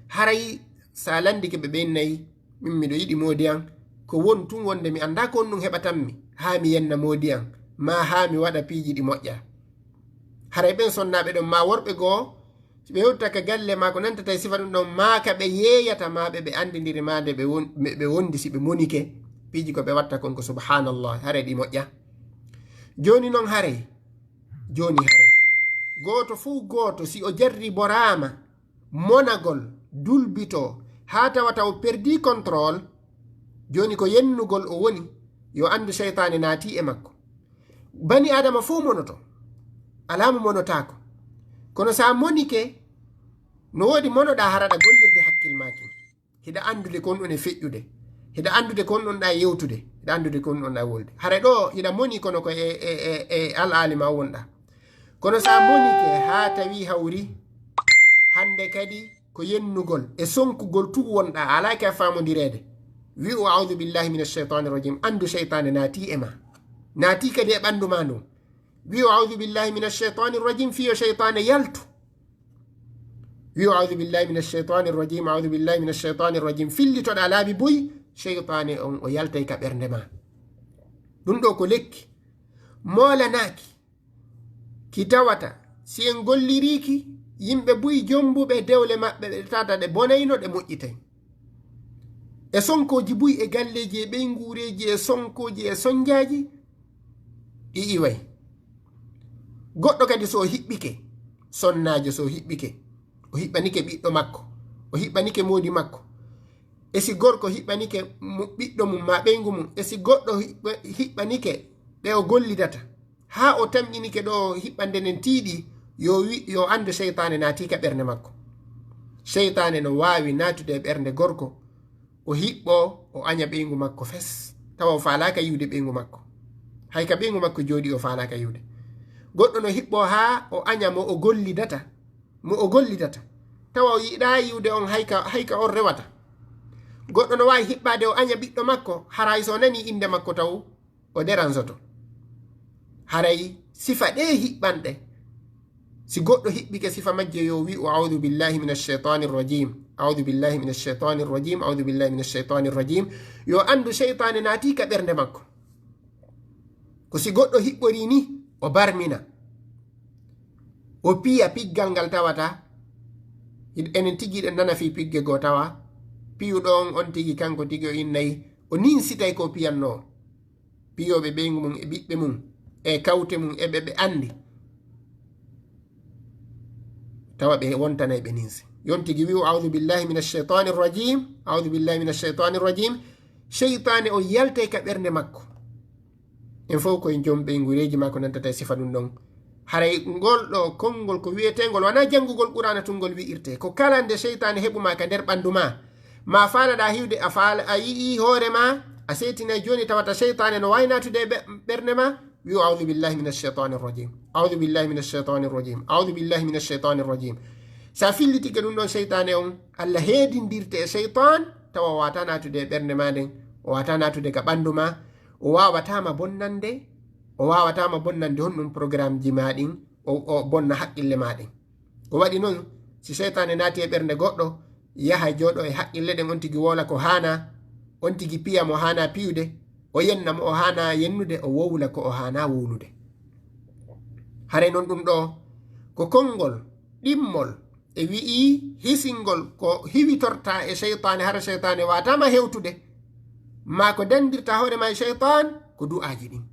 haray sa lanndike ɓe ɓen nayi, min miɗo yiɗi moodi an, ko won tun wonde mi anndaa ko honɗun heɓatammi, haa mi yenna moodi an, maa haa mi waɗa piiji ɗi moƴƴa. Haray ɓen sonnaaɓe ɗon, maa worɓe goo, si ɓe hewtata ka galle maa ko nantata e sifa ɗun ɗon, maa ka ɓe yeeyata, maa ɓe ɓe anndindiri, maa nde ɓe won-, ɓe, ɓe wondi, si ɓe monike, piiji ko ɓe watta kon ko subhanallah, haray ɗi moƴƴa. Jooni non haray, jooni haray, gooto fow gooto, si o jarriboraama monagol, dulbitoo, haa tawata o perdii contrôle, jooni ko yennugol o woni, yo anndu seytaane naatii e makko. Bani Aadama fow monoto, alaa mo monotaako. Kono si a monike, no woodi monoɗaa hara aɗa gollirde hakkil maa kin. Hiɗa anndude ko honɗun e feƴƴude. Hiɗa anndude ko honɗun ɗaa yewtude. Hiɗa anndude ko honɗun ɗaa wolde. Hara ɗoo hiɗa moni kono ko e, e, e, e al'aali maa wonɗaa. Kono si a monike haa tawi hawri, hannde kadi ko yennugol e sonkugol tun wonɗaa, a alaaki a faamondireede. Wi'u, "A'udhu billahi minash shaytanir rajim." Anndu seytaane naatii e maa. Naatii kadi e ɓanndu maa ndun. Wi'u, "A'udhu billahi minash shaytanir rajim." Fii yo seytaane yaltu. Wi'u, "A'udhu billahi minash shaytanir rajim, a'udhu billahi minash shaytanir rajim." Fillitoɗaa laabi buy, seytaane on o yaltay ka ɓernde maa. Ɗun ɗoo ko lekki moolanaaki, ki tawata si en gollirii ki, yimɓe buy jombuɓe dewle maɓɓe ɓe tawata ɗe bonayno, ɗe moƴƴitay. E sonkooji buy, e galleeji, e ɓeynguureeji, e sonkooji, e sonjaaji, ɗi iway. Goɗɗo kadi so o hiɓɓike, sonnaajo so o hiɓɓike, o hiɓɓanike ɓiɗɗo makko, o hiɓɓanike moodi makko, e si gorko hiɓɓanike mo-, ɓiɗɗo mum maa ɓeyngu mum, e si goɗɗo hiɓɓa-, hiɓɓanike ɓe o gollidata, haa o tamƴinike ɗo hiɓɓande nden tiiɗi, yo wi-, yo anndu seytaane naatii ka ɓernde makko. Seytaane no waawi naatude e ɓernde gorko, o hiɓɓoo, o aña ɓeyngu makko fes, tawa o faalaaka yi'ude ɓeyngu makko. Hay ka ɓeyngu makko jooɗii, o faalaaka yi'ude. Goɗɗo no hiɓɓoo haa o aña mo o gollidata, mo o gollidata, tawa o yiɗaa yi'ude on hay ka, hay ka on rewata. Goɗɗo no waawi hiɓɓaade o aña ɓiɗɗo makko, haray so o nanii innde makko taw o deransoto. Haray sifa ɗee hiɓɓanɗe, si goɗɗo hiɓɓike sifa majje, yo wi'u, "A'udhu billahi minash shaytanir rajim, a'udhu billahi minash shaytanir rajim, a'udhu billahi minash shaytanir rajim." Yo anndu seytaane naatii ka ɓernde makko. Ko si goɗɗo hiɓɓorii ni, o barmina, o piya piggal ngal tawata, hiɗ-, enen tigi hiɗen nana fii pigge goo tawa, piyuɗo on, on tigi kanko tigi o innay, o ninsitay ko o piyannoo. Piyooɓe ɓeyngu mum e ɓiɓɓe mum e kawte mum e ɓe ɓe anndi, tawa ɓe wontanay ɓe ninse. Yon tigi wi'u, "A'udhu billahi minash shaytanir rajim, a'udhu billahi minash shaytanir rajim." Seytaane on yaltay ka ɓernde makko. En fow ko en jom ɓeynguureeji maa ko nantata e sifa ɗun ɗon. Haray ngol ɗoo konngol ko wi'eteengol, wanaa janngugol Qur'aana tun ngol wi'irtee. Ko kala nde seytaane heɓu maa ka nder ɓanndu maa, maa faalaɗaa hiwde, a faala, a yi'ii hoore maa, a seetinay jooni tawata seytaane no waawi naatude e ɓe-, ɓernde maa, wi'u, "A'udhu billahi minash shaytanir rajim. A'udhu billahi minash shaytanir rajim. A'udhu billahi minash shaytanir rajim." Sa fillitike ɗun ɗon seytaane on, Alla heedindirte e seytaan, tawa o waawataa naatude e ɓernde maa nden, o waawataa naatude ka ɓanndu maa, o waawataa ma bonnande, o waawataa ma bonnande honɗun programmeji maa ɗin, o, o bonna haqqille maa ɗen. Ko waɗi non, Si seytaane naati e ɓernde goɗɗo, yaha jooɗo e haqqille ɗen, on tigi wowla ko haana, on tigi piya mo haana piyude, o yenna mo o haana yennude, o wowla ko o haana wowlude. Haray non ɗum ɗo ko konngol ɗimmol e wi'i hisingol ko hiwitorta e seytaane, hara seytaane waatama hewtude, ma ko dandirta hoore ma e seytaan ko du'aaji ɗin,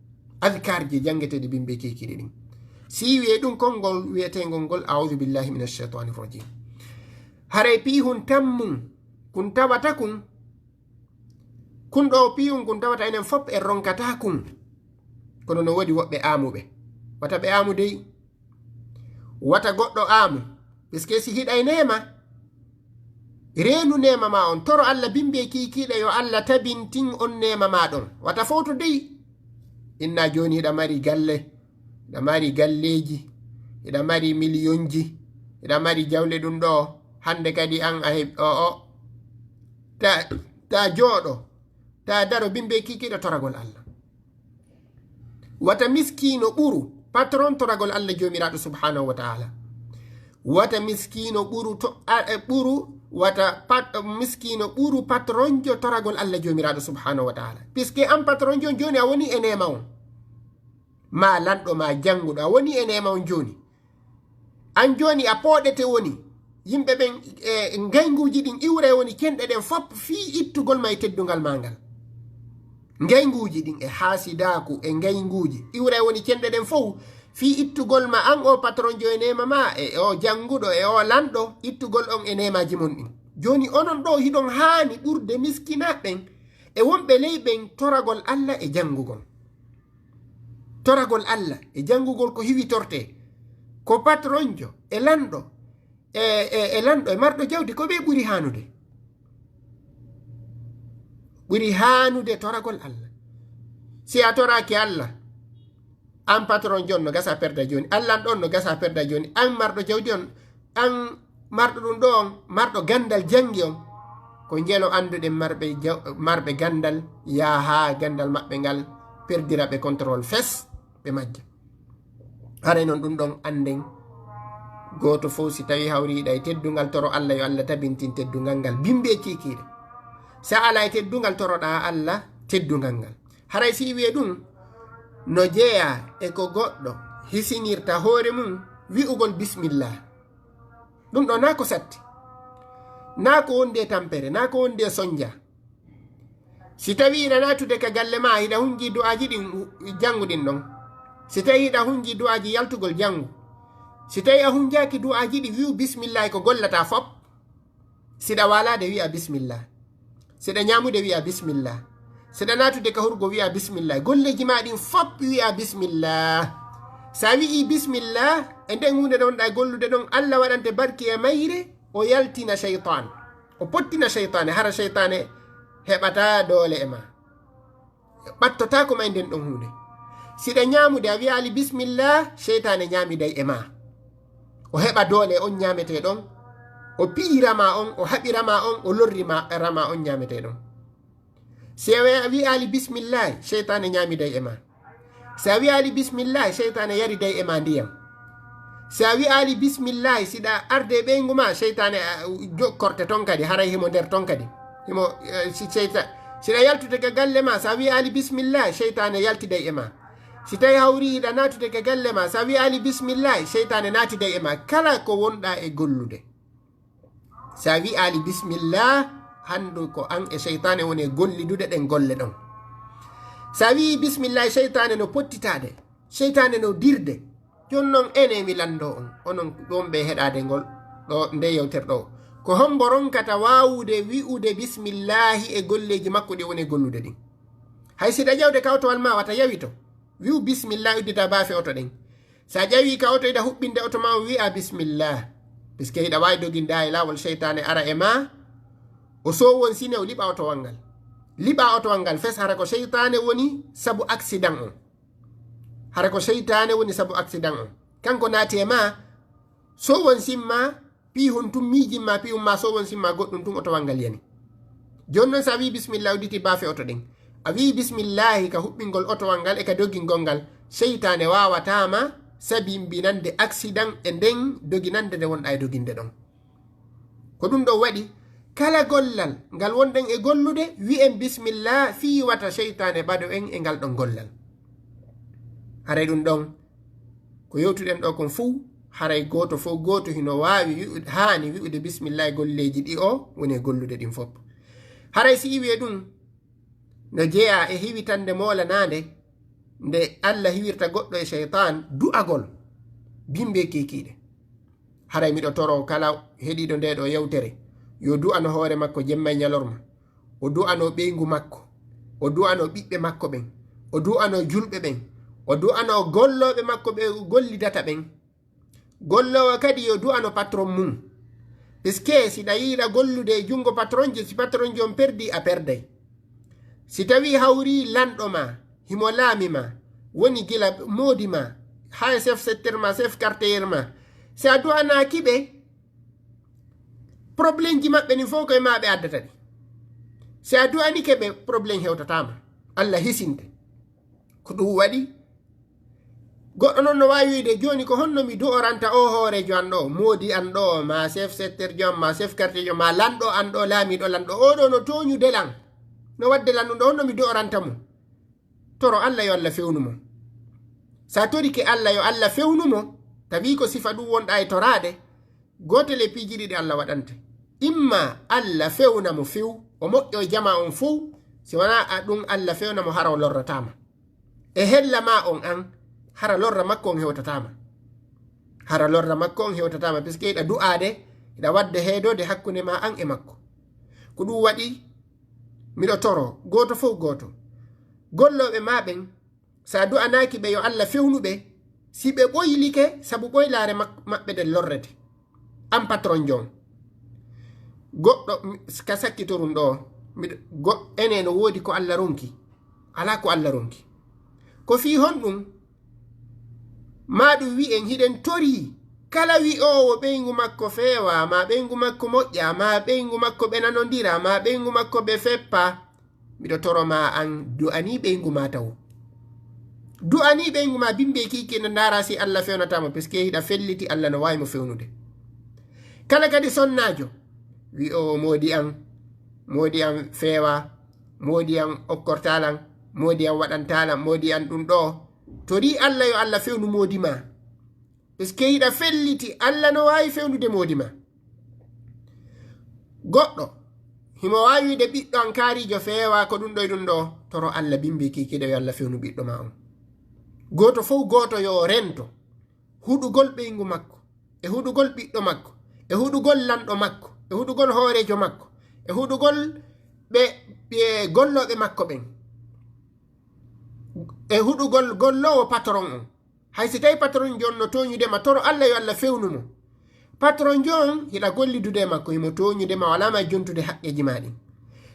adkarji janngeteeɗi bimbe kiikiiɗe ɗin. Si wi'e ɗum konngol wi'eteengol ngol, "A'udhu billahi minash shaytanir rajim." Haray piihun tammun kun tawata kun, kun ɗo piihun kun tawata enen fop en ronkata kun. Kono no woodi woɓɓe aamuɓe. Wata ɓe aamu dey. Wata goɗɗo aamu. Parce que si hiɗa e neema, reenu neema ma on. Toro Alla bimbe kiikiiɗe yo Alla tabintin on neema ma ɗon. Wata fowto dey. Inna jooni hiɗa mari galle, hiɗa mari galleeji, hiɗa mari miliyonji, hiɗa mari jawle ɗum ɗo. Hande kadi an a heɓi o, o. Ta, ta jooɗo, ta daro bimbe kiikiiɗe toragol Alla. Wata miskiino ɓuru patron toragol Alla Joomiraaɗo subhanahu wa ta'ala. Wata miskiino ɓuru to, a, e, ɓuru, wata pat, miskiino ɓuru patronjo toragol Alla Joomiraaɗo subhanahu wa ta'ala. Puisque an patronjo on jooni a woni e neema on. Ma lanɗo, ma jannguɗo, a woni e neema on jooni. An jooni a pooɗete woni. Yimɓe ɓen, e, ngaynguuji ɗin iwre woni cenɗe ɗen fop fii ittugol ma e teddungal ma ngal. Ngaynguuji ɗin e haasidaaku e ngaynguuji iwre woni cenɗe ɗen fow fii ittugol ma an o patronjo e neema ma, e o jannguɗo, e o lanɗo, ittugol on e neemaaji mon ɗin. Jooni onon ɗo hiɗon haani ɓurde miskinaaɓe ɓen e wonɓe ley ɓen toragol Alla e janngugol. Toragol Alla e janngugol ko hiwitortee. Ko patronjo e lanɗo e, e, e lanɗo e marɗo jawdi, ko ɓe ɓuri haanude. Ɓuri haanude toragol Alla. Si a toraaki Alla, an patronjo on no gasa perda jooni, Alla an ɗon no gasa perda jooni, an marɗo jawdi on, an marɗo ɗum ɗo on, marɗo ganndal janngi on, ko njelo annduɗen marɓe jaw-, marɓe ganndal, yaha haa ganndal maɓɓe ngal perdira ɓe contrôle fes, ɓe majja. Haray non ɗum ɗon annden, gooto fow si tawii hawriiɗa e teddungal, toro Alla yo Alla tabintin teddungal ngal, bimbi e kiikiiɗe. Si a alaa e teddungal, toroɗaa Alla teddungal ngal. Haray si wi'e ɗum no jeyaa e ko goɗɗo hisinirta hoore mum wi'ugol bismillah. Ɗum ɗo naa ko satti, naa ko wondi e tampere, naa ko wondi e sonja. Si tawii hiɗa naatude ka galle ma, hiɗa hunji du'aaji ɗin janngu ɗin ɗon. Si tawii hiɗa hunji du'aaji yaltugol, janngu. Si tawii a hunjaaki du'aaji ɗin, wi'u bismillah ko gollata fop. Siɗa waalaade, wi'a bismillah. Siɗa ñaamude, wi'a bismillah. Siɗa naatude ka hurgo, wi'a bismillah. Golleeji ma ɗin fop, wi'a bismillah. Sa wi'i bismillah, e nden huunde nde wonɗa e gollude ɗon, Alla waɗante barki e mayre, o yaltina seytaan. O pottina seytaane, hara seytaane heɓataa doole e ma. Ɓattotaako ma e nden ɗon huunde. Siɗa ñaamude, a wi'aali bismillah, seytaane ñaamiday e ma. O heɓa doole e on ñaametee ɗon. O piyira ma on, o haɓira ma on, o lorri ma, ra ma on ñaametee ɗon. Si a wi-, a wi'aali bismillah, seytaane ñaamiday e ma. Si a wi'aali bismillah, seytaane yariday e ma ndiyam. Si a wi'aali bismillah, siɗa arde e ɓeyngu ma, seytaane, a, jo-, korte ton kadi, haray himo nder ton kadi. Himo, eh, si seyta-, siɗa yaltude ka galle ma, si a wi'aali bismillah, seytaane yaltiday e ma. Si tawi hawri hiɗa naatude ka galle ma, si a wi'aali bismillah, seytaane naatiday e ma. Kala ko wonɗa e gollude. Si a wi'aali bismillah, handu ko an e seytaane woni e gollidude ɗen golle ɗon. Si a wi'i bismillah, seytaane no pottitaade, seytaane no dirde. Jooni non, enen mi lanndo on, onon ɗon ɓe heɗaade ngol, ɗo, nde yewtere ɗo. Ko hombo ronkata waawude wi'ude bismillahi e golleeji makko ɗi woni e gollude ɗin? Hay siɗa ƴawde ka otowal ma, wata yawito. Wi'u bismillah, uddita baafe oto ɗen. Sa ƴawi ka oto, hiɗa huɓɓinde oto ma, o wi'a bismillah. Puisque hiɗa waawi doginde e laawol, seytaane ara e ma, o sowonsine, o liɓa otowal ngal. Liɓa otowal ngal fes, hara ko seytaane woni sabu accident on. Hara ko seytaane woni sabu accident on. Kanko naati e ma, sowonsin ma, piihun tun miijin ma, piihun ma sowonsin ma, goɗɗun tun, otowal ngal yani. Jooni non, sa wi'i bismillah, udditi baafe oto ɗen. A wi'i bismillahi ka huɓɓingol otowal ngal e ka dogingol ngal, seytaane waawataa ma sabimbinande accident e nden doginande nde wonɗa e doginde ɗon. Ko ɗum ɗon waɗi, kala gollal ngal wonɗen e gollude, wi'en bismillah, fii wata seytaane ɓaɗo en e ngal ɗon gollal. Haray ɗum ɗon, ko yewtuɗen ɗo kon fuu, haray gooto fof gooto hino waawi wi'u-, haani wi'ude bismillah e golleeji ɗi o woni e gollude ɗin fof. Haray si iwi e ɗum, no jeyaa e hiwitannde moolanaande nde Alla hiwirta goɗɗo e seytaan, du'agol bimbe kiikiiɗe. Haray miɗo toro kala heɗiiɗo ndee ɗoo yewtere, yo du'ano hoore makko jemma e ñalorma, o du'ano ɓeyngu makko, o du'ano ɓiɓɓe makko ɓen, o du'ano julɓe ɓen, o du'ano gollooɓe makko ɓe gollidata ɓen. Golloowo kadi yo du'ano patron mum. Puisque si ɗa yiɗa gollude e junngo patronjo, si patronjo on perdi, a perday. Si tawii hawri lanɗo ma, himo laami ma, woni gila moodi ma, haa e chef secteur ma, chef quartier ma, si a du'anaaki ɓe, problème ji maɓɓe ni fof ko e ma ɓe addata ɗi. Si a du'anike ɓe, problème hewtataa ma. Alla hisinte. Ko ɗum waɗi, goɗɗo noon no waawi wiide, "Jooni ko honno mi du'oranta o hooreejo an ɗo, moodi an ɗo, ma chef secteur jo am, ma chef quartier jo, ma lanɗo an ɗo, laamiiɗo lanɗo, o ɗo no tooñude lan, no waɗde lan ɗum ɗo, honno mi du'oranta mo?" Toro Alla yo Alla fewnu mo. Sa torike Alla yo Alla fewnu mo, tawi ko sifa ɗum wonɗa e toraade, gootel e piiji ɗiɗi Alla waɗante. Imma Alla fewna mo few, o moƴƴo e jama on fow, si wonaa a ɗum Alla fewna mo hara o lorrataa ma. E hella ma on an, hara lorra makko on hewtataa ma. Hara lorra makko on hewtataa ma, puisque hiɗa du'aade, hiɗa waɗde heedoode hakkunde ma an e makko. Ko ɗum waɗi, miɗo toro, gooto fow gooto. Gollooɓe ma ɓen, sa du'anaaki ɓe yo Alla fewnu ɓe, si ɓe ɓoylike, sabu ɓoylaare mak-, maɓɓe nden lorrete. An patron jon. Goɗɗo, mi-, ka sakkitorum ɗo, miɗo, go-, ene no woodi ko Alla ronki. Alaa ko Alla ronki. Ko fii honɗum? Ma ɗum wi'en hiɗen torii. Kala wi'oowo ɓeyngu makko feewaa, ma ɓeyngu makko moƴƴaa, ma ɓeyngu makko ɓe nanondiraa, ma ɓeyngu makko ɓe feppaa. Miɗo toro ma an, du'anii ɓeyngu ma taw. Du'anii ɓeyngu ma bimbe kiiki no ndaara si Alla fewnataa mo, puisque hiɗa felliti Alla no waawi mo fewnude. Kala kadi sonnaajo, wi'oowo moodi an, moodi an feewaa, moodi an okkortaa lan, moodi an waɗantaa lan, moodi an ɗum ɗo. Torii Alla yo Alla fewnu moodi ma. Puisque hiɗa felliti, Alla no waawi fewnude moodi ma. Goɗɗo, himo waawi wi'ude ɓiɗɗo an kaariijo feewaa ko ɗum ɗo e ɗum ɗo, toro Alla bimbi kiikiiɗe yo Alla fewnu ɓiɗɗo ma on. Gooto fow gooto yo rento huɗugol ɓeyngu makko, e huɗugol ɓiɗɗo makko, e huɗugol lanɗo makko, e huɗugol hooreejo makko, e huɗugol ɓe, ɓe gollooɓe makko ɓen, e huɗugol golloowo patron on. Hay si tawi patron jon no tooñude ma, toro Alla yo Alla fewnu mo. Patron jon hiɗa gollidude e makko, himo tooñude ma, walaa ma jontude haqqeeji ma ɗin.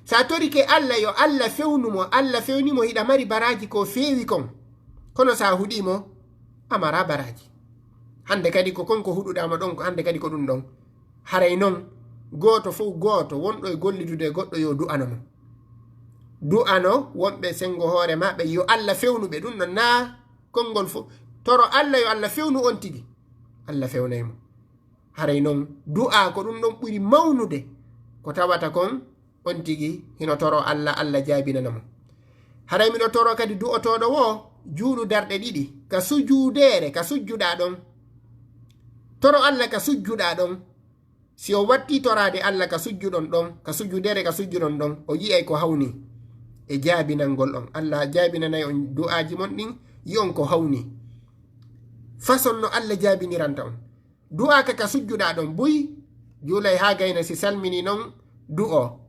Sa torike Alla yo Alla fewnu mo, Alla fewni mo, hiɗa mari baraaji ko feewi kon. Kono sa huɗii mo, a maraa baraaji. Hannde kadi ko kon ko huɗuɗaa mo ɗon, ko hannde kadi ko ɗum ɗon. Haray non, gooto fow gooto wonɗo e gollidude e goɗɗo yo du'ano mo. Du'ano wonɓe senngo hoore maɓɓe, yo Alla fewnu ɓe. Ɗum ɗon naa konngol fof. Toro Alla yo Alla fewnu on tigi. Alla fewnay mo. Haray non, du'aa ko ɗum ɗon ɓuri mawnude. Ko tawata kon, on tigi hino toro Alla, Alla jaabinana mo. Haray miɗo toro kadi du'otooɗo wo, juulu darɗe ɗiɗi, ka sujuudeere, ka sujjuɗaa ɗon. Toro Alla ka sujjuɗaa ɗon. Si o watti toraade Alla ka sujjuɗon ɗon, ka sujjudeere ka sujjuɗon ɗon, o yi'ay ko hawni e jaabinangol on. Alla jaabinanay on du'aaji mon ɗin, yi'on ko hawni. Façon no Alla jaabiniranta on. Du'aa ka ka sujjuɗaa ɗon buy, juulay haa gayna si salmini non du'o.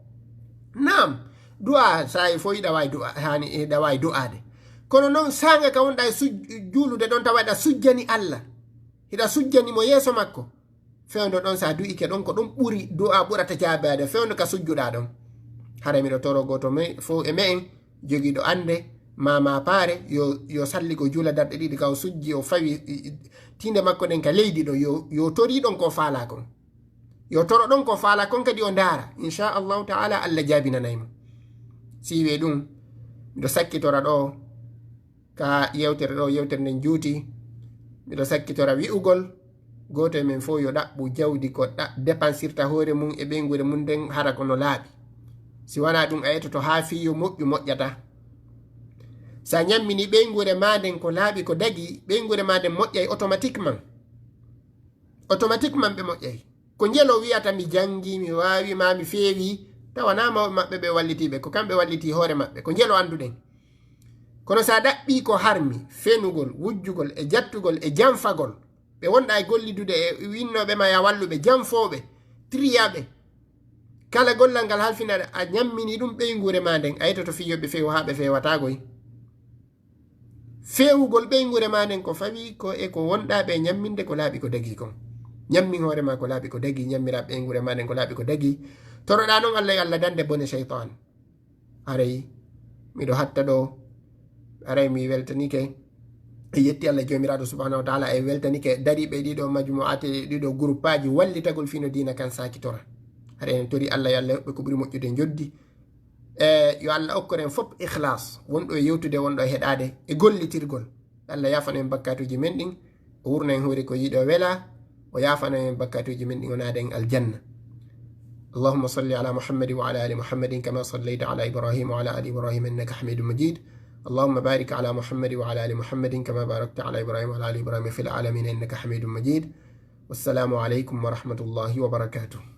Naam, du'aa saa'i fow hiɗa waawi du'a-, haani hiɗa waawi du'aade. Kono non saanga ka wonɗaa e suj-, juulude ɗon tawa hiɗa sujjani Alla. Hiɗa sujjani mo yeeso makko. Fewndo ɗon, sa du'ike ɗon, ko ɗum ɓuri du'a ɓurata jaabaade, fewndo ka sujjuɗaa ɗon. Hara miɗo toro gooto me-, fow e me'en jogiiɗo annde, ma, ma paare, yo, yo salligo juula darɗe ɗiɗi, ka o sujji, o fawi, i, i, tiinde makko ɗen ka leydi ɗon, yo, yo tori ɗon ko faalaa kon. Yo toro ɗon ko faalaa kon, kadi o ndaara. Insha Allahu ta'ala, Alla jaabinanay mo. Siiwe ɗum, miɗo sakkitora ɗo, ka yewtere ɗo, yewtere nden juuti, miɗo sakkitora wi'ugol, Gooto e men fof yo ɗaɓɓu jawdi ko ɗa-, dépensirta hoore mum e ɓeynguure mum nden, hara ko no laaɓi. Si wanaa ɗum, a etoto haa fii yo moƴƴu moƴƴata. So a ñammini ɓeynguure maa nden ko laaɓi ko dagi, ɓeynguure maa nden moƴƴay automatiquement. Automatiquement ɓe moƴƴay. Ko njelo wiyata mi janngi, mi waawi, maa mi feewi, tawa naa mawɓe maɓɓe ɓe wallitiiɓe, ko kamɓe wallitii hoore maɓɓe, ko njelo annduɗen. Kono so a ɗaɓɓii ko harmi, fenugol, wujjugol e jattugol e janfagol, ɓe wonɗa e gollidude e winnooɓe ma ya walluɓe, janfooɓe, tiriyaɓe. Kala gollal ngal halfinaɗa, a ñammini ɗum ɓeynguure ma nden, a yetoto fii yo ɓe feewu haa ɓe feewataagoy. Feewugol ɓeynguure ma nden ko fawi ko e ko wonɗa ɓe ñamminde ko laaɓi ko dagi kon. Ñammin hoore ma ko laaɓi ko dagi, ñammira ɓeynguure ma nden ko laaɓi ko dagi. Toroɗa non Allah yo Allah dande bone seytaan. Haray miɗo hatta ɗo, haray mi weltanike. E yetti Allah Joomiraaɗo subhanahu wa taala, e weltanike dariiɓe ɗiɗo majmu'aati, ɗiɗo groupeaji wallitagol fino diina kan saakitora. Haray en tori Allah yo Allah yoɓɓe ko ɓuri moƴƴude njoddi. E yo Allah okkoren fof ikhlas, wonɗo e yewtude, wonɗo e heɗaade, e gollitirgol. Allah yaafano en bakkatuuji men ɗin, o wurna en hoore ko yiɗo wela, o yaafano en bakkatuuji men ɗin, o naada en aljanna. اللهم صل على محمد وعلى آل محمد كما صليت على إبراهيم وعلى آل إبراهيم إنك حميد مجيد. اللهم بارك على محمد وعلى آل محمد كما باركت على إبراهيم وعلى آل إبراهيم في العالمين إنك حميد مجيد. والسلام عليكم ورحمة الله وبركاته.